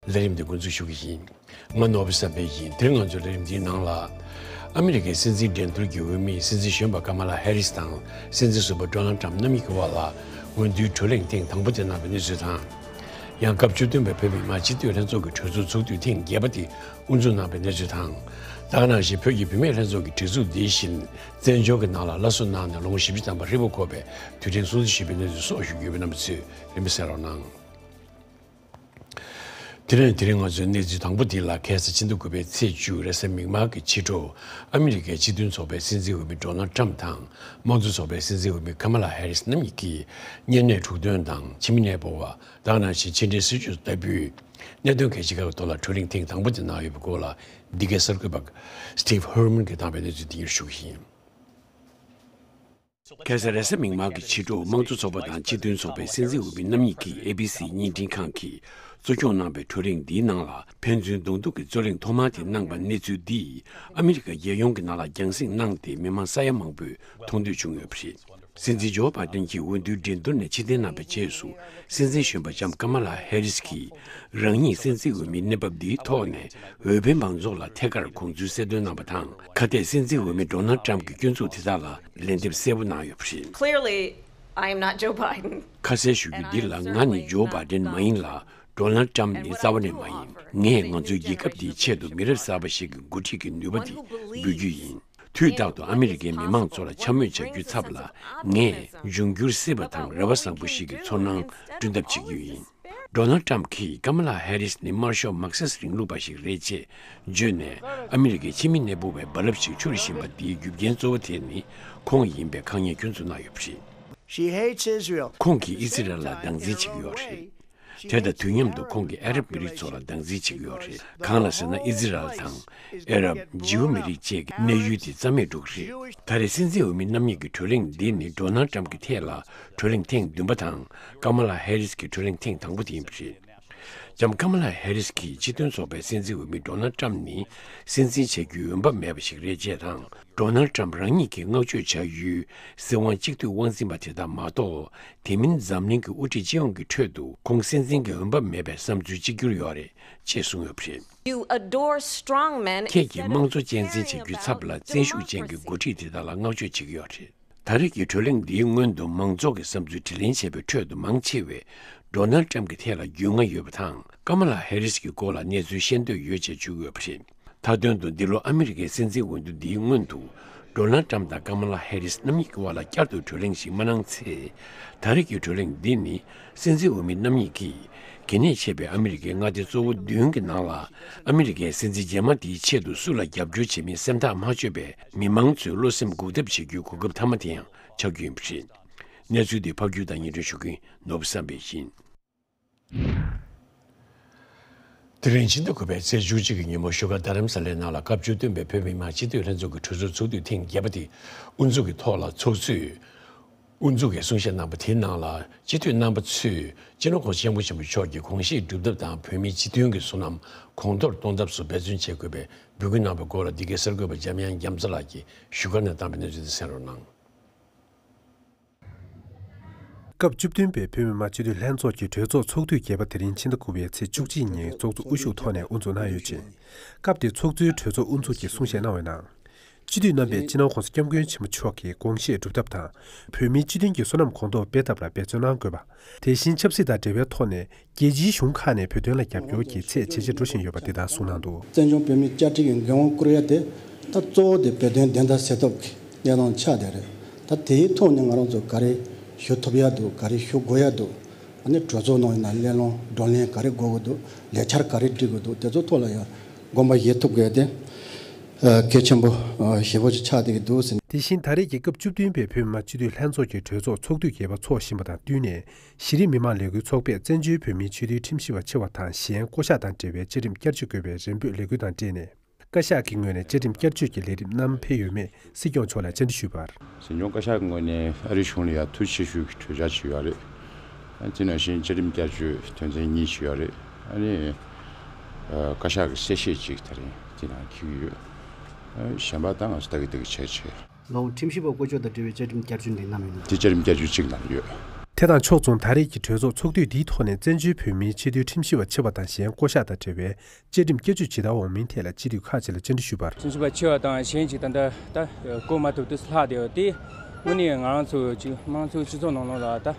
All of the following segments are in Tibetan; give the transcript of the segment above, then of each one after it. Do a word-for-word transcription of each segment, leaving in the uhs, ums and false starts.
ལས་རིམ་འདི་འགོ་འཛུགས་ཞུ་གི་ཡིན། ང་ནོར་བུ་བསམ་འཕེལ་ཡིན། དེ་རིང་ང་ཚོའི་ལས་རིམ་འདིའི་ནང་ལ། ཨ་མི་རི་ཀའི་སྲིད་འཛིན་འགྲན་བསྡུར་གྱི་འོས་མི་སྲིད་འཛིན་གཞོན་པ་ཀ་མ་ལ་ཧེ་རིས་དང་སྲིད་འཛིན་ཟུར་པ་ཌོ་ནལ་ཊམ་རྣམ་གཉིས་ཀྱི་དབར་ལ་འོས་བསྡུའི་གྲོས་གླེང་ཐེངས་དང་པོ་དེ་གནང་བའི་གནས་ཚུལ་དང་། ཡང་སྐབས་བཅུ་བདུན་པའི་བོད་མི་མང་སྤྱི་འཐུས་ལྷན་ཚོགས་ཀྱི་གྲོས་ཚོགས་ཚོགས་དུས་ཐེངས་བརྒྱད་པ་དེ་དབུ་འཛུགས་གནང་བའི་གནས་ཚུལ་དང་། ད་ག་ནང་བཞིན་བོད་ཀྱི་བུད་མེད་ལྷན་ཚོགས་ཀྱི་སྒྲིག་འཛུགས་འདི་བཞིན་བཙན་བྱོལ་གྱི་ནང་ལ་སླར་གསོ་གནང་ནས་ལོ་ངོ་བཞི་བཅུ་ཐམ་པ་ཧྲིལ་པོ་འཁོར་བའི་དུས་དྲན་སྲུང་བརྩི་ཞུས་པའི་གནས་ཚུལ་སོགས་ཞུ་རྒྱུ་ཡོད་པས་རྣམ་པ་ཚོས་རིམ་པས་གསན་རོགས་གནང་། དེ་ནས་དེ་རིང་ང་ཚོའི་གནས་ཚུལ་དང་པོ་འདི་ལ། ཁ་སང་ཕྱི་ཟླ་དགུ་པའི་ཚེས་བཅུ་རེས་གཟའ་མིག་དམར་གྱི་ཕྱི་དྲོ། ཨ་མི་རི་ཀའི་སྤྱི་མཐུན་ཚོགས་པའི་སྲིད་འཛིན་འོས་མི་ཌོ་ནལ་ཊམ་དང་། དམངས་གཙོ་ཚོགས་པའི་སྲིད་འཛིན་འོས་མི་ཀ་མ་ལ་ཧེ་རིས་རྣམ་གཉིས་ཀྱིས་མཉམ་གནས་འཁྲུག་སྟོན་དང་། ཕྱི་མི་གནས་སྤོ་བ། ད་ག་ནང་བཞིན་ཕྱི་འབྲེལ་སྲིད་ཇུས་ལྟ་བུའི་གནད་དོན་གལ་ཆེ་ཁག་གི་ཐོག་ལ་གྲོས་གླེང་ཐེངས་དང་པོ་དེ་གནང་ཡོད་པའི་སྐོར་ལ། འདི་གའི་གསར་འགོད་པ་སི་ཊིབ་ཧོར་མན་གྱིས་བཏང་བའི་གནས་ཚུལ་འདི་ཉིད་ཞུ་གི་ཡིན། ཁ་སང་རེས་གཟའ་མིག་དམར་གྱི་ཕྱི་དྲོ། དམངས་གཙོ་ཚོགས་པ་དང་སྤྱི་མཐུན་ཚོགས་པའི་སྲིད་འཛིན་འོས་མི་རྣམ་གཉིས་ཀྱིས་ཨེ་བི་སི་བརྙན་འཕྲིན་ཁང་གིས་གཙོ་སྐྱོང་གནང་བའི་གྲོས་གླེང་འདིའི་ནང་ལ། ཕན་ཚུན་གདོང་ཐུག་གི་རྩོད་གླེང་ཐོག་མ་དེ་གནང་པ། གནས་ཚུལ་འདིས་ཨ་མི་རི་ཀ་རྒྱལ་ཡོངས་ཀྱི་ནང་ལ་རྒྱང་སྲིང་གནང་སྟེ། མི་མང་ས་ཡ་མང་པོས་མཐོང་ཐོས་བྱུང་ཡོད་པ་རེད། སྲིད་འཛིན་ཇོ་བྷའི་ཌེན་གྱིས་འོས་བསྡུའི་འགྲན་བསྡུར་ནས་ཕྱིར་འཐེན་གནང་བའི་རྗེས་སུ། སྲིད་འཛིན་གཞོན་པ་ལྕམ་ཀ་མ་ལ་ཧེ་རིས་ཀྱིས་རང་ཉིད་སྲིད་འཛིན་འོས་མིའི་གནས་བབ་འདིའི་ཐོག་ནས། འོས་འཕེན་མང་ཚོགས་ལ་ཐད་ཀར་དགོངས་ཚུལ་གསལ་སྟོན་གནང་བ་དང་། ཁ་གཏད་སྲིད་འཛིན་འོས་མི་ཌོ་ནལ་ཊམ་གྱི་སྐྱོན་འཛུགས་དེ་དག་ལ་ལན་འདེབས་གསལ་པོ་གནང་ཡོད་པ་རེད། Clearly, I am not Joe Biden. ཁ་གསལ་ཞུ་རྒྱུ་འདི་ལ། ང་ནི་ཇོ་བྷའི་ཌེན་མ་ཡིན་ལ། ཌོ་ནལ་ཊམ་ནི་རྩ་བ་ནས་མ་ཡིན། ངས་ང་ཚོའི་རྒྱལ་ཁབ་འདིའི་ཆེད་དུ་མི་རབས་གསར་པ་ཞིག་གི་འགོ་ཁྲིད་ཀྱི་ནུས་པ་འདི་འབུལ་རྒྱུ་ཡིན། དུས་རྟག་ཏུ་ཨ་མི་རི་ཀའི་མི་མང་ཚོ་ལ་འཕྱ་སྨོད་བྱ་རྒྱུའི་ཚབ་ལ། ངས་འབྱུང་འགྱུར་སྲིད་པ་དང་རེ་བ་བཟང་པོ་ཞིག་གི་ཚོར་སྣང་བསྐྲུན་ཐབས་བྱེད་རྒྱུ་ཡིན། ཌོ་ནལ་ཊམ་གྱིས་ཀ་མ་ལ་ཧེ་རིས་ནི་དམར་ཤོག་མར་ཁེ་སི་རིང་ལུགས་པ་ཞིག་རེད་ཅེས་བརྗོད་ནས། ཨ་མི་རི་ཀའི་ཕྱི་མི་གནས་སྤོ་བའི་རྦ་རླབས་ཤིག་འཕྱུར་བཞིན་པ་འདིའི་རྒྱུ་རྐྱེན་གཙོ་བོ་དེ་ནི་ཁོང་ཡིན་པའི་ཁག་ཉེས་སྐྱོན་འཛུགས་གནང་ཡོད་པ་རེད། She hates Israel. ཁོང་གིས་ཨི་ཛི་རལ་ལ་སྡང་འཛིན་བྱེད་ཀྱི་ཡོད་རེད། དེ་དང་དུས་མཉམ་དུ་ཁོང་གིས་ཨ་རབ་མི་རིགས་ཚོ་ལ་སྡང་འཛིན་བྱེད་ཀྱི་ཡོད་རེད། གང་ལ་ཟེར་ན། ཨི་ཛི་རལ་དང་ཨ་རབ། ཇིའུ་མི་རིགས་བཅས་ཀྱི་གནས་ཡུལ་དེ་རྩ་མེད་འགྲོ་གི་རེད། ད་རེས་སྲིད་འཛིན་འོས་མི་རྣམ་གཉིས་ཀྱི་གྲོས་གླེང་འདི་ནི་ཌོ་ནལ་ཊམ་གྱི་ཐད་ལ་གྲོས་གླེང་ཐེངས་བདུན་པ་དང་། ཀ་མ་ལ་ཧེ་རིས་ཀྱི་གྲོས་གླེང་ཐེངས་དང་པོ་དེ་ཡིན་པ་རེད། ལྕམ་ཀ་མ་ལ་ཧེ་རིས་ཀྱིས་སྤྱི་མཐུན་ཚོགས་པའི་སྲིད་འཛིན་འོས་མི་ཌོ་ནལ་ཊམ་ནི་སྲིད་འཛིན་བྱེད་རྒྱུའི་འོས་འབབ་མེད་པ་ཞིག་རེད་ཅེས་དང་། ཌོ་ནལ་ཊམ་རང་ཉིད་ཀྱིས་བསྔགས་བརྗོད་བྱ་ཡུལ་སྲིད་དབང་གཅིག་སྡུད་དབང་འཛིན་པ་དེ་དག་མ་གཏོགས། དེ་མིན་འཛམ་གླིང་གི་དབུ་ཁྲིད་སྤྱི་ཡོངས་ཀྱི་ཁྲོད་དུ་ཁོང་སྲིད་འཛིན་གྱི་འོས་འབབ་མེད་པའི་བསམ་ཚུལ་གཅིག་གྱུར་ཡོད་རེད་ཅེས་གསུངས་ཡོད་པ་རེད། You adore strong men. ཁྱེད་ཀྱིས་དམངས་གཙོ་གཅེས་འཛིན་བྱེད་རྒྱུའི་ཚབ་ལ། བཙན་ཤུགས་ཅན་གྱི་འགོ་ཁྲིད་དེ་དག་ལ་བསྔགས་བརྗོད་བྱེད་ཀྱི་ཡོད་རེད། ད་རེས་ཀྱི་གྲོས་གླེང་འདིའི་སྔོན་དུ་མང་ཚོགས་ཀྱི་བསམ་ཚུལ་དྲིས་ལན་བྱས་པའི་ཁྲོད་དུ། མང་ཆེ་བས་ཌོ་ནལ་ཊམ་གྱི་ཐད་ལ་རྒྱུས་མངའ་ཡོད་པ་དང་། ཀ་མ་ལ་ཧེ་རིས་ཀྱི་སྐོར་ལ་གནས་ཚུལ་ཤེས་འདོད་ཡོད་ཅེས་བརྗོད་ཀྱི་ཡོད་པ་རེད། མཐའ་དོན་དུ། འདི་ལོ་ཨ་མི་རི་ཀའི་སྲིད་འཛིན་འོས་བསྡུ་འདིའི་སྔོན་དུ། ཌོ་ནལ་ཊམ་དང་ཀ་མ་ལ་ཧེ་རིས་རྣམ་གཉིས་ཀྱི་དབར་ལ་བསྐྱར་དུ་གྲོས་གླེང་ཞིག་མ་གནང་ཚེ། ད་རེས་ཀྱི་གྲོས་གླེང་འདི་ནི་སྲིད་འཛིན་འོས་མི་རྣམ་གཉིས་ཀྱིས་གལ་གནད་ཆེ་བའི་ཨ་མི་རི་ཀའི་མངའ་སྡེ་གཙོ་བོ་བདུན་གྱི་ནང་ལ། ཨ་མི་རི་ཀའི་སྲིད་འཛིན་རྗེས་མ་དེའི་ཆེད་དུ་སུ་ལ་རྒྱབ་སྐྱོར་བྱེད་མིན་སེམས་ཐག་མ་ཆོད་པའི་མི་མང་ཚོའི་བློ་སེམས་འགུག་ཐབས་བྱེད་རྒྱུའི་གོ་སྐབས་མཐའ་མ་དེ་ཡང་ཆགས་རྒྱུ་ཡིན་པ་རེད། གནས་ཚུལ་འདི་ཕབ་སྒྱུར་དང་སྙན་སྒྲོན་ཞུ་མཁན་ནོར་བུ་བསམ་འཕེལ་ཡིན། དེ་རིང་ཕྱི་ཟླ་དགུ་པའི་ཚེས་བཅུ་གཅིག་གི་ཉིན་མོ་བཞུགས་སྒར་རྡ་རམ་ས་ལའི་ནང་ལ་སྐབས་བཅུ་བདུན་པའི་བོད་མི་མང་སྤྱི་འཐུས་ལྷན་ཚོགས་ཀྱི་གྲོས་ཚོགས་ཚོགས་དུས་ཐེངས་བརྒྱད་པ་དེ་དབུ་འཛུགས་ཀྱི་ཐོག་ལ་ཚོགས་གཙོས་དབུ་འཛུགས་ཀྱིས་གསུང་བཤད་གནང་པ་དེའི་ནང་ལ། སྤྱི་འཐུས་རྣམ་པ་ཚོས་སྤྱི་ནོར་༸གོང་ས་༸སྐྱབས་མགོན་ཆེན་པོ་མཆོག་གི་དགོངས་བཞེད་སྒྲུབ་ཐབས་དང་། བོད་མིའི་སྤྱི་མཐུན་གྱི་བསོད་ནམས་གོང་མཐོར་གཏོང་ཐབས་སུ་འབད་བརྩོན་བྱེད་དགོས་པའི་འབོད་སྐུལ་གནང་བའི་སྐོར་ལ། འདི་གའི་གསར་འགོད་པ་འཇམ་དབྱངས་རྒྱ་མཚོ་ལགས་ཀྱིས་བཞུགས་སྒར་ནས་བཏང་བའི་གནས་ཚུལ་དེ་གསན་རོགས་གནང་། སྐབས་བཅུ་བདུན་པའི་བོད་མི་མང་སྤྱི་འཐུས་ལྷན་ཚོགས་ཀྱི་གྲོས་ཚོགས་ཚོགས་དུས་བརྒྱད་པ་དེ་རིང་ཕྱི་ཟླ་དགུ་པའི་ཚེས་བཅུ་གཅིག་ཉིན་ཚོགས་གཙོ་དབུ་བཞུགས་ཐོག་ནས་དབུ་འཛུགས་གནང་ཡོད་ཅིང་། སྐབས་དེར་ཚོགས་གཙོའི་གྲོས་ཚོགས་དབུ་འཛུགས་ཀྱིས་གསུང་བཤད་གནང་བའི་ནང་། སྤྱི་འཐུས་རྣམ་པས་སྤྱི་ནོར་༸གོང་ས་༸སྐྱབས་མགོན་ཆེན་པོ་མཆོག་གི་དགོངས་བཞེད་སྒྲུབ་ཐབས་དང་། བོད་མིའི་སྤྱི་མཐུན་གྱི་བསོད་ནམས་གོང་མཐོར་སྤེལ་ཐབས་ལ་འབད་བརྩོན་གནང་དགོས་པ། དེ་བཞིན་ཆབ་སྲིད་དང་འབྲེལ་བའི་ཐོག་ནས་རྒྱལ་སྤྱིའི་གཞུང་ཁག་ནས་བོད་དོན་ལ་རྒྱབ་སྐྱོར་གྱི་ཚད་ཇེ་ཆེར་འགྲོ་བཞིན་ཡོད་པ་དེ་དག་གསུངས་གནང་འདུག། བཙན་བྱོལ་བོད་མིའི་བཅའ་ཁྲིམས་ཀྱི་འགན་དབང་བསྐུར་ཡ་དེ། ད་གཙོ་བོ་དེ་བོད་དོན་བདེན་མཐའ་གསལ་ཐབས་ཀྱི་གནས་སྟངས་ཆགས་བསྡད་རེད། ད་དེའི་ཐོག་ནས་ང་རང་ཚོ་ག་རེ་ཞུ་ཐུབ་ཡ་འདུག། ག་རེ་ཞུ་དགོས་ཡ་འདུག། ཨ་ནི་གྲོས་ཚོགས་ནང་ཡིན་ན་གླེང་སློང་བགྲོ་གླེང་ག་རེ་དགོས་ཀྱི་འདུག། ལས་འཆར་ག་རེ་སྒྲིག་དགོས་འདུག། དེ་ཚོ་ཐོག་ལ་ཡང་དགོངས་པ་བཞེས་ཐུབ་དགོས་དེ་གལ་ཆེན་པོ་ཞེ་པོ་ཅིག་ཆགས་བསྡད་ཀྱི་འདུག་ཟེར། དེ་བཞིན་ད་རེས་ཀྱི་སྐབས་བཅུ་བདུན་པའི་བོད་མི་མང་སྤྱི་འཐུས་ལྷན་ཚོགས་ཀྱི་གྲོས་ཚོགས་ཚོགས་དུས་བརྒྱད་པ་འཚོགས་བཞིན་པ་དང་བསྟུན་ནས། གཞི་རིམ་མི་མང་ལས་འགུལ་ཚོགས་པས་བཙན་བྱོལ་བོད་མིའི་ཆེས་མཐོའི་ཁྲིམས་ཞིབ་པ་ཆེ་བ་དང་། གཞན་བསྐོ་གཞག་དང་འབྲེལ་བའི་བཅའ་ཁྲིམས་བསྐྱར་བཅོས་དགོས་པའི་རེ་འབོད་ལས་འགུལ་དང་འབྲེལ་ནས། བཀའ་ཤག་གི་ངོས་ནས་བཅའ་ཁྲིམས་བསྐྱར་བཅོས་ཀྱི་ལས་རིམ་བསྣམས་ཕེབས་ཡོད་མེད་སྲིད་སྐྱོང་མཆོག་ལ་བཅར་འདྲི་ཞུས་པར། འཛིན་སྐྱོང་བཀའ་ཤག་གི་ངོས་ནས་ཨ་རིའི་གཞུང་ལ་ཡང་ཐུགས་ཆེ་ཞུ་གི་གྲོས་འཆར་ཞིག་ཡོད་རེད། ཨ་དེ་ནང་བཞིན་བཅའ་ཁྲིམས་བསྐྱར་བཅོས་དོན་ཚན་གཉིས་ཞིག་ཡོད་རེད། ཨ་ནི་ཨ་བཀའ་ཤག་གི་གསལ་བཤད་ཅིག་དེ་རིང་དེ་ནང་འཁྱེར་གྱི་ཡོད། ཨ་གཞན་པ་ད་ང་ཚོ་ལྟ་གི་ལྟ་གི་བྱས་བྱས། ལའོ་ཁྲིམས་ཞིབ་པ་བསྐོ་ཕྱོགས་དང་འབྲེལ་བའི་བཅའ་ཁྲིམས་བསྐྱར་བཅོས་འདི་གནང་ཡོད་ན། དེ་བཅའ་ཁྲིམས་བསྐྱར་བཅོས་གཅིག་གནང་ཡོད། དེ་དང་ཕྱོགས་མཚུངས། ད་རེས་ཀྱི་གྲོས་ཚོགས་ཚོགས་དུས་འདིའི་ཐོག་ནས་བཙན་བྱོལ་བོད་མིའི་ཆེས་མཐོའི་ཁྲིམས་ཞིབ་པ་ཆེ་བ་དང་གཞན་བསྐོ་གཞག་དང་འབྲེལ་བའི་བཅའ་ཁྲིམས་བསྐྱར་བཅོས་ཇི་ལྟར་འོང་མིན་ཐད་ལ་སྤྱི་འཐུས་ཁག་ཅིག་ལ་བཅར་འདྲི་ཞུས་པར། ཁྲིམས་ཞིབ་པ་ཆེ་བ་དང་གཞན་ཞིག་ད་ལྟ་ད་བསྐོ་མ་ཐུབ་དུས་ལྷག་བསྡད་ཡོད་དེ། དངོས་གནས་ང་རང་ཚོ་ཅིག་དམངས་གཙོའི་སྤྱི་ཚོགས་ནང་ལོགས་ལ་ད་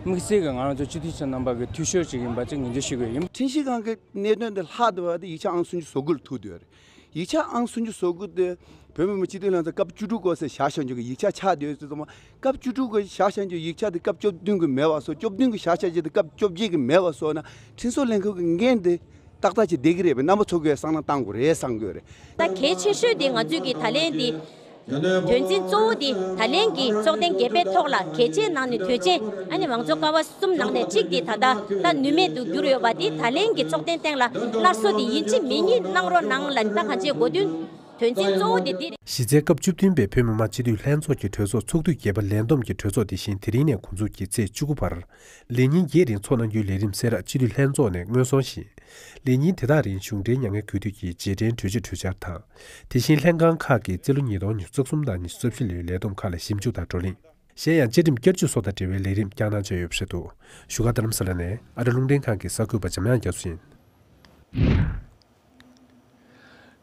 དམིགས་བསལ་གྱི་ང་རང་ཚོ་སྤྱི་འཐུས་ཚོ་རྣམ་པ་གི་འཐུས་ཤོར་ཅིག་ཡིན་པ་ཅིག་ངོས་འཛིན་ཞུ་དགོས་ཡིན། ཁྲིམས་ཞིབ་ཁང་གི་གནད་དོན་འདི་ལྷག་བསྡད་པ་དེ་ཡིག་ཆ་ཨང་སུམ་ཅུ་སོ་དགུ་ལ་ཐུག་བསྡད་ཡོད་རེད། ཡིག་ཆ་ཨང་སུམ་ཅུ་སོ་དགུ་དེ་བོད་མི་མང་སྤྱི་འཐུས་ལྷན་ཚོགས་སྐབས་བཅུ་དྲུག་གོ་ས་བཞག་བཞག་འཇོག་གི་ཡིག་ཆ་ཆགས་བསྡད་ཡོད་ཚུལ་ཙམ། སྐབས་བཅུ་དྲུག་གོ་བཞག་བཞག་འཇོག་ཡིག་ཆ་དེ་སྐབས་བཅུ་བདུན་གི་མེད་པ་བཟོ། བཅུ་བདུན་གི་བཞག་བཞག་བྱས་དེ་སྐབས་བཅོ་བརྒྱད་གི་མེད་པ་བཟོ་ན་ཁྲིམས་བཟོ་ལྷན་ཁང་གི་འགན་དེ་ཏག་ཏག་ཅིག་བསྡད་ཀྱི་རེད་པས། རྣམ་པ་ཚོ་གིས་བསམ་བློ་བཏང་དགོས་རེད་བསམ་གྱི་ཡོད་རེད། ད་གལ་ཆེ་ཤོས་དེ་ང་ཚོས་ཀྱི་ད་ལན་དེ། དོན་ཚན་གཙོ་བོ་དེ་ད་ལན་གྱི་ཚོགས་ཐེངས་བརྒྱད་པའི་ཐོག་ལ་གལ་ཆེའི་ནང་ནས་དོན་ཆེན་ཨ་ནི་མང་གཙོ་ཀ་བ་གསུམ་ནང་ནས་གཅིག་དེ་ད་ལྟ་ད་ནུས་མེད་དུ་གྱུར་ཡོད་པ་དེ་ད་ལན་གྱི་ཚོགས་ཐེངས་སྟེང་ལ་སླར་གསོ་དེ་ཡིན་གཅིག་མིན་གཉིས་གནང་རོགས་གནང་ལ་ད་གང་ཅིའི་གོ་དོན་དོན་ཚན་གཙོ་བོ་དེ་འདི་རེད། གཞི་རྩའི་སྐབས་བཅུ་བདུན་པའི་བོད་མི་མང་སྤྱི་འཐུས་ལྷན་ཚོགས་ཀྱི་གྲོས་ཚོགས་ཚོགས་དུས་བརྒྱད་པ་ལས་བསྡོམས་ཀྱི་གྲོས་ཚོགས་དེ་བཞིན་དེ་རིང་ནས་འགོ་འཛུགས་ཀྱིས་ཚེས་བཅུ་དགུ་བར་ལས་ཉིན་བརྒྱད་རིང་ཚོགས་གནང་རྒྱུའི་ལས་རིམ་གསལ་བསྒྲགས་སྤྱི་འཐུས་ལྷན་ཚོགས་ནས་སྔོན་སོང་ཞིང་། ལས་ཉིན་དེ་དག་རིང་གཞུང་འབྲེལ་མྱ་ངན་གུས་འདུད་ཀྱི་རྗེས་དྲན་གྲོས་ཆོད་གྲོས་འཆར་དང་། དེ་བཞིན་ལྷན་ཁང་ཁག་གིས་རྩིས་ལོ་ཉིས་སྟོང་ཉི་ཤུ་རྩ་གསུམ་དང་ཉི་ཤུ་རྩ་བཞི་ལོའི་ལས་བསྡོམས་ཁག་ལ་ཞིབ་འཇུག་དང་བགྲོ་གླེང་། གཞན་ཡང་བཅའ་ཁྲིམས་བསྐྱར་བཅོས་སོགས་དང་འབྲེལ་བའི་ལས་རིམ་བསྐྱངས་གནང་བྱས་ཡོད་པ་རེད་འདུག་བཞུགས་སྒར་རྡ་རམ་ས་ལ་ནས་ཨ་རི་རླུང་འཕྲིན་ཁང་གི་གསར་འགོད་པ་འཇམ་དབྱངས་རྒྱ་མཚོ་ཡིན།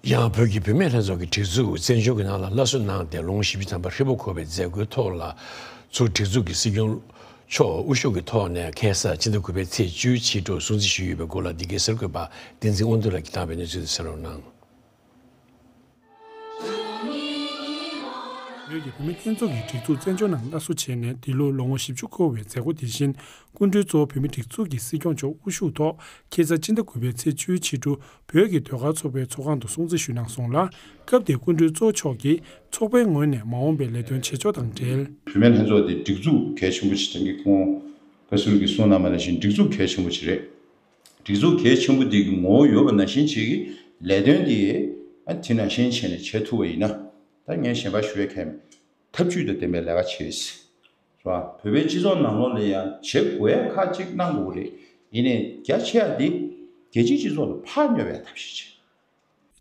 ཡང་བོད་ཀྱི་བུད་མེད་ལྷན་ཚོགས་ཀྱི་སྒྲིག་འཛུགས་བཙན་བྱོལ་གྱི་ནང་ལ་སླར་གསོ་གནང་སྟེ་ལོ་ངོ་བཞི་བཅུ་ཐམ་པ་ཧྲིལ་པོ་འཁོར་བའི་མཛད་སྒོའི་ཐོག་ལ། ཚུར་སྒྲིག་འཛུགས་ཀྱི་སྲིད་སྐྱོང་མཆོག་དབུ་བཞུགས་ཀྱི་ཐོག་ནས་ཁ་སང་སྤྱི་ཟླ་དགུ་པའི་ཚེས་བཅུའི་ཕྱི་དྲོ་སྲུང་བརྩི་ཞུས་ཡོད་པའི་སྐོར་ལ་འདི་གའི་གསར་འགོད་པ་བསྟན་འཛིན་དབང་འདུས་ལགས་ཀྱིས་བཏང་བའི་གནས་ཚུལ་དེ་གསན་རོགས་གནང་། བོད་ཀྱི་བུད་མེད་ལྷན་ཚོགས་ཀྱི་སྒྲིག་འཛུགས་བཙན་བྱོལ་ནང་སླར་གསོ་བྱས་ནས་འདི་ལོ་ལོ་ངོ་བཞི་བཅུ་འཁོར་བའི་མཛད་སྒོ་དེ་བཞིན་སྐུ་མགྲོན་གཙོ་བོ་བོད་མིའི་སྒྲིག་འཛུགས་ཀྱི་སྲིད་སྐྱོང་མཆོག་དབུ་བཞུགས་ཐོག་ཁ་སང་སྤྱི་ཟླ་དགུ་པའི་ཚེས་བཅུའི་ཕྱི་དྲོ་བོད་ཀྱི་ཟློས་གར་ཚོགས་པའི་ཚོགས་ཁང་དུ་སྲུང་བརྩི་ཞུས་གནང་སོང་ལ། སྐབས་དེར་སྐུ་མགྲོན་གཙོ་བོ་མཆོག་གིས་ཚོགས་པའི་ངོས་ནས་མ་འོངས་པའི་ལས་དོན་བྱེད་ཕྱོགས་དང་འབྲེལ། བུད་མེད་ལྷན་ཚོགས་དེ་སྒྲིག་འཛུགས་གལ་ཆེན་པོ་ཞིག་དེང་གི་ཁོང་བཀའ་ཟུར་གྱིས་གསུངས་གནང་བ་ནང་བཞིན་སྒྲིག་འཛུགས་གལ་ཆེན་པོ་ཞིག་རེད། སྒྲིག་འཛུགས་གལ་ཆེན་པོ་འདི་གི་ངོ་བོ་ཡོད་པ་ནང་བཞིན་བྱེད་ཀྱི་ལས་དོན་འདི་ཨ་དེ་ནང་བཞིན་བྱས་ནས་བྱེད་ཐུབ་པ་ཡིན་ན་ད་ངས་ཞལ་པར་ཞུ་ཡས་ཁས་མེད། ཐབས་ཇུས་དང་ལྡན་པའི་ལས་ཀ་བྱེད་ཟེར། རེད་བ། བོད་པའི་སྤྱི་ཚོགས་ནང་ལོགས་ལ་ཡང་བྱེད་དགོས་ཡས་ཁག་ཅིག་གནང་དགོས་རེད། ཡིན་ནའི་རྒྱ་ཆེ་བ་འདི་རྒྱལ་སྤྱིའི་སྤྱི་ཚོགས་ལ་ཕར་སྙོབ་པའི་ཐབས་ཤེས་བྱེད།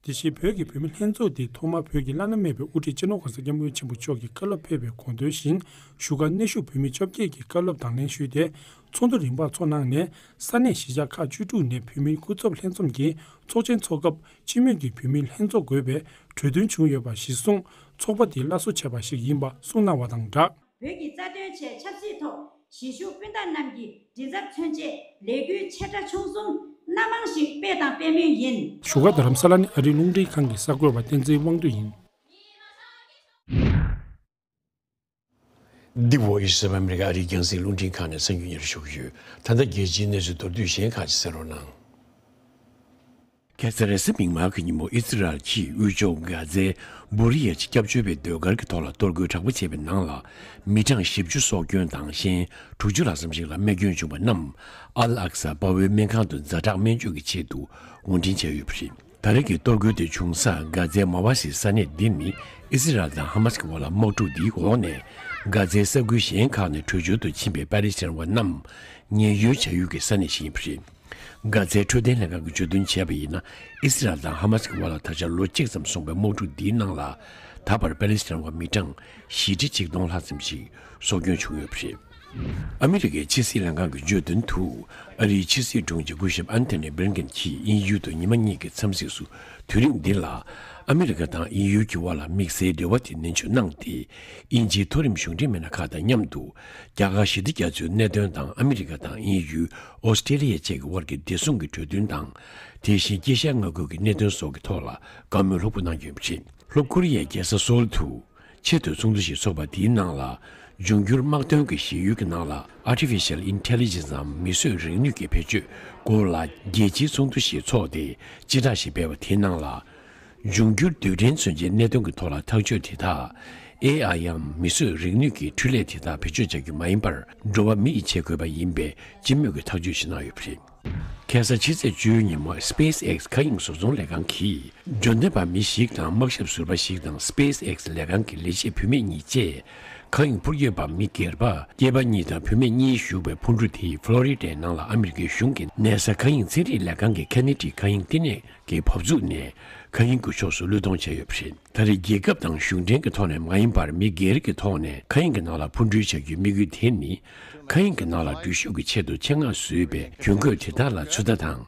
དེ་བཞིན་བོད་ཀྱི་བུད་མེད་ལྷན་ཚོགས་འདིས་ཐོག་མར་བོད་ཀྱི་བླ་ན་མེད་པའི་དབུ་ཁྲིད་སྤྱི་ནོར་༸གོང་ས་༸སྐྱབས་མགོན་ཆེན་པོ་མཆོག་གི་བཀའ་སློབ་ཕེབས་པའི་དགོངས་དོན་བཞིན་བཞུགས་སྒར་གནས་བཞུགས་བོད་མི་བཅོ་བརྒྱད་ཀྱི་བཀའ་སློབ་དང་ལེན་ཞུས་ཏེ། ཚོགས་འདུ་རིམ་པར་ཚོགས་གནང་ནས་ས་གནས་གཞིས་ཆགས་ཁག་བཅུ་དྲུག་ནས་བོད་མིའི་སྐུ་ཚབ་ལྷན་འཛོམས་ཀྱིས་ཚོགས་ཆེན་འཚོགས་སྐབས་སྤྱི་མོས་ཀྱིས་བོད་མིའི་ལྷན་ཚོགས་དགོས་པའི་གྲོས་མཐུན་བྱུང་ཡོད་པ་གཞིར་བཟུང་ཚོགས་པ་འདི་སླར་གསོ་བྱས་པ་ཞིག་ཡིན་པ་གསུངས་གནང་བ་དང་སྦྲགས། བོད་ཀྱི་རྩ་དོན་ཆེད་ཆབ་སྲིད་ཐོག་གཞིས་བཞུགས་སྤུན་ཟླ་རྣམས་ཀྱི་མགྲིན་ཚབ་མཚོན་ཆེད་ལས་འགུལ་ཆེ་ཕྲ་ཆུང་གསུམ་སྣ་མང་ཞིག་སྤེལ་དང་སྤེལ་མུས་ཡིན། བཞུགས་སྒར་རྡ་རམ་ས་ལ་ནས་ཨ་རིའི་རླུང་འཕྲིན་ཁང་གི་གསར་འགོད་པ་བསྟན་འཛིན་དབང་འདུས་ཡིན། འདི་Voice of America ཨ་རིའི་རྒྱང་སྲིང་རླུང་འཕྲིན་ཁང་ནས་གསར་འགྱུར་སྙན་སྒྲོན་ཞུ་གི་ཡོད། ད་ལྟ་རྒྱལ་སྤྱིའི་གནས་ཚུལ་མདོར་བསྡུས་གཞན་ཁག་ཅིག་གསན་རོགས་གནང་། ཁ་སང་རེས་གཟའ་མིག་དམར་གྱི་ཉིན་མོ་ཨི་སི་རལ་གྱིས་དབུས་ཕྱོགས་གྷ་ཛའི་བོ་རི་ཡ་གྱི་སྐྱབས་བཅོལ་བའི་ཟློས་གར་གྱི་ཐོག་ལ་གཏོར་རྒོལ་དྲག་པོ་བྱས་པའི་ནང་ལ་མི་གྲངས་བཞི་བཅུ་སྲོག་སྐྱོན་དང་གཞན་དྲུག་ཅུ་ལྷག་ཙམ་ཞིག་ལ་རྨས་སྐྱོན་བྱུང་བ་རྣམས་ཨལ་ཨག་ས་དཔའ་བོའི་སྨན་ཁང་དུ་ཛ་དྲག་སྨན་བཅོས་ཀྱི་ཆེད་དུ་དབོར་འདྲེན་བྱས་ཡོད་པ་རེད། ད་རེས་ཀྱི་གཏོར་རྒོལ་དེ་བྱུང་ས་གྷ་ཛའི་མ་ཝ་སི་ས་གནས་འདི་ནི་ཨི་སི་རལ་དང་ཧ་མ་སི་ཀྱི་དབར་ལ་དམག་འཁྲུག་འདིའི་འོག་ནས་གྷ་ཛའི་ས་ཁུལ་གཞན་ཁག་ནས་བྲོས་བྱོལ་དུ་ཕྱིན་པའི་པ་ལི་སི་ཐན་བ་རྣམས་ཉེན་གཡོལ་བྱ་ཡུལ་གྱི་ས་གནས་ཤིག་ཡིན་པ་རེད། གྷ་ཛའི་འཕྲོད་བསྟེན་ལྷན་ཁང་གིས་བརྗོད་དོན་བྱས་པ་ཡིན་ན། ཨི་སི་རལ་དང་ཧ་མ་སི་ཀྱི་དབར་ལ་ད་ཆ་ལོ་གཅིག་ཙམ་སོང་བའི་དམག་འཁྲུག་འདིའི་ནང་ལ། ད་བར་པ་ལི་སི་ཐན་བ་མི་གྲངས་བཞི་ཁྲི་ཆིག་སྟོང་ལྷག་ཙམ་ཞིག་སྲོག་སྐྱོན་བྱུང་ཡོད་པ་རེད། ཨ་མི་རི་ཀའི་ཕྱི་སྲིད་ལྷན་ཁང་གིས་བརྗོད་དོན་དུ། ཨ་རིའི་ཕྱི་སྲིད་དྲུང་ཆེ་སྐུ་ཞབས་ཨན་ཐོ་ནི་བྷི་ལིན་ཀེན་གྱིས་དབྱིན་ཡུལ་དུ་ཉི་མ་གཉིས་ཀྱི་འཚམས་གཟིགས་སུ། དུས་རིང་འདི་ལ། ཨ་མི་རི་ཀ་དང་དབྱིན་ཡུལ་གྱི་དབར་ལ་དམིགས་བསལ་འབྲེལ་བ་དེ་ནན་བརྗོད་གནང་སྟེ། དབྱིན་ཇིའི་མཐོ་རིམ་གཞུང་འབྲེལ་མི་སྣ་ཁག་དང་མཉམ་དུ། རྒྱ་གར་ཞི་བདེ་རྒྱ་མཚོའི་གནད་དོན་དང་ཨ་མི་རི་ཀ་དང་དབྱིན་ཡུལ། ཨོ་སི་ཀྲེ་ལི་ཡ་བཅས་ཀྱི་དབར་གྱི་བདེ་སྲུང་གི་གྲོས་མཐུན་དང་། དེ་བཞིན་དཀྱིལ་ཤར་མངའ་ཁུལ་གྱི་གནད་དོན་སོགས་ཀྱི་ཐོག་ལ་བཀའ་མོལ་ལྷུག་པོ་གནང་རྒྱུ་ཡིན་པ་རེད། ལྷོ་ཀོ་རི་ཡའི་རྒྱལ་ས་སོལ་དུ་ཆེས་མཐོའི་ཚོགས་འདུ་ཞིག་འཚོགས་པ་དེའི་ནང་ལ། འབྱུང་འགྱུར་དམག་དོན་གྱི་ཞི་ཡུལ་གྱི་ནང་ལ་Artificial Intelligence འམ་མིས་བཟོས་རིག་ནུས་ཀྱི་བེད་སྤྱོད་སྐོར་ལ་རྒྱལ་སྤྱིའི་ཚོགས་འདུ་ཞིག་འཚོགས་ཏེ་སྤྱི་བསྒྲགས་ཤིག་སྤེལ་བ་དེའི་ནང་ལ། འབྱུང་འགྱུར་རྡུལ་ཕྲན་མཚོན་ཆའི་གནད་དོན་གྱི་ཐོག་ལ་ཐག་གཅོད་དེ་དག་ཨེ་ཨའི་འམ་མིས་བཟོས་རིག་ནུས་ཀྱི་འཕྲུལ་ལས་དེ་དག་བེད་སྤྱོད་བྱ་རྒྱུ་མ་ཡིན་པར། འགྲོ་བ་མི་ཡིས་བྱེད་དགོས་པ་ཡིན་པའི་སྤྱི་མོས་ཀྱི་ཐག་གཅོད་ཞིག་གནང་ཡོད་པ་རེད། ཁ་སང་ཕྱི་ཚེས་བཅུའི་ཉིན་མོ་SpaceX མཁའ་དབྱིངས་ཟོག་ཚོང་ལས་ཁང་གིས་འབྱོར་ལྡན་པ་མི་ཞིག་དང་དམག་ཞབས་ཟུར་པ་ཞིག་དང་SpaceX ལས་ཁང་གི་ལས་བྱེད་བུད་མེད་གཉིས་བཅས་ མཁའ་དབྱིངས་འཕུར་སྐྱོད་པ་མི་སྒེར་པ་སྐྱེས་པ་གཉིས་དང་བུད་མེད་གཉིས་བཞུགས་པའི་འཕུར་གྲུ་དེ་ཕློ་རི་ཌའི་ནང་ལ་ཨ་མི་རི་ཀའི་གཞུང་གི་གནས་ས་མཁའ་དབྱིངས་ཚན་རིག་ལས་ཁང་གི་ཁེ་ནེ་ཌི་མཁའ་དབྱིངས་བསྟི་གནས་ཀྱི་བབས་ཚུགས་ནས་མཁའ་དབྱིངས་ཀྱི་ཕྱོགས་སུ་བློས་གཏོང་བྱས་ཡོད་པ་རེད། ད་རེས་རྒྱལ་ཁབ་དང་གཞུང་འབྲེལ་གྱི་ཐོག་ནས་མ་ཡིན་པར་མི་སྒེར་གྱི་ཐོག་ནས་མཁའ་དབྱིངས་ཀྱི་ནང་ལ་འཕུར་འགྲུལ་བྱ་རྒྱུའི་དམིགས་ཡུལ་དེ་ནི། མཁའ་དབྱིངས་ཀྱི་ནང་ལ་འགྲུལ་བཞུད་ཀྱི་ཆེད་དུ་ཆེད་མངགས་བཟོས་པའི་གྱོན་གོས་དེ་དག་ལ་ཚོད་ལྟ་དང་།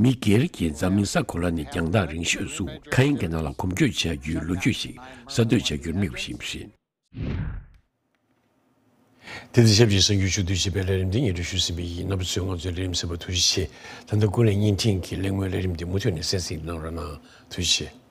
མི་སྒེར་གྱིས་འཛམ་གླིང་ས་གོ་ལ་ནས་རྒྱང་ཐག་རིང་ཤོས་སུ་མཁའ་དབྱིངས་ཀྱི་ནང་ལ་གོམ་བགྲོད་བྱ་རྒྱུའི་ལོ་རྒྱུས་ཤིག་གསར་གཏོད་བྱ་རྒྱུར་དམིགས་པ་ཞིག་ཡིན་པ་རེད། དེ་དང་ཆབས་ཅིག་གསར་འགྱུར་ཕྱོགས་བསྡུས་བྱས་པའི་ལས་རིམ་འདི་སྙན་སྒྲོན་ཞུས་ཟིན་པ་ཡིན། རྣམ་པ་ཚོས་ང་ཚོའི་ལས་རིམ་གསན་པར་ཐུགས་རྗེ་ཆེ། ད་ལྟ་ཀུན་གླེང་བརྙན་འཕྲིན་གྱི་གླེང་མོལ་ལས་རིམ་འདི་མུ་མཐུད་ནས་གསན་གཟིགས་གནང་རོགས་གནང་། ཐུགས་རྗེ་ཆེ།